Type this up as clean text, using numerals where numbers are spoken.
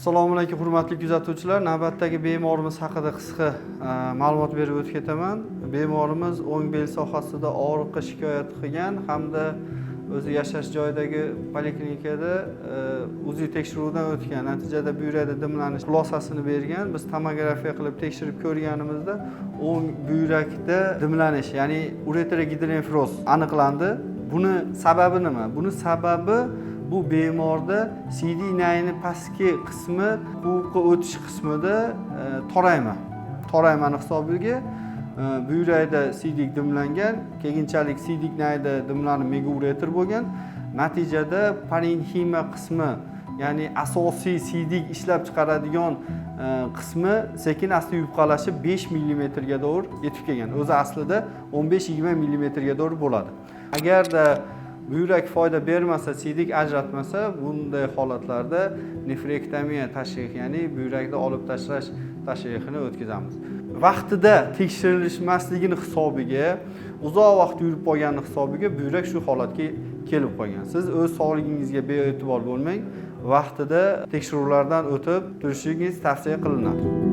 Assalomu alaykum, hurmatli kuzatuvchilar. Navbatdagi bemorimiz haqida qisqa ma'lumot berib o'tib ketaman. Bemorimiz o'ng bel sohasida og'riqqa shikoyat qilgan hamda o'zi yashash joyidagi poliklinikada УЗИ tekshiruvidan o'tgan. Natijada buyrakda dimlanish xulosasini bergan. Biz tomografiya qilib tekshirib ko'rganimizda o'ng buyrakda dimlanish, ya'ni ureterogidronefroz aniqlandi. Buni sababi nima? Buni sababi bu bemorda siydik nayini pastki qismi, quvuqqa o'tish qismida toraymani hisobiga buyrakda siydik dimlangan. Keyinchalik siydik nayda dimlanib, megaureter bo'lgan. Natijada parenxima qismi, ya'ni asosiy siydik ishlab chiqaradigan qismi sekin asta yupqalashib, 5 millimetrga to'g'ri yetib kelgan. O'zi aslida 15-20 millimetrga to'g'ri bo'ladi. Agarda buyrak foyda bermasa, siydik ajratmasa, bunday holatlarda nefrektomiya tashrihi, ya'ni buyrakni olib tashlash tashrihini o'tkazamiz. Vaqtida tekshirilishmasligini hisobiga, uzoq vaqt yurib qolgani hisobiga buyrak shu holatga kelib qolgan. Siz o'z sog'lig'ingizga bee'tibor bo'lmang, vaqtida tekshiruvlardan o'tib turishingiz tavsiya qilinadi.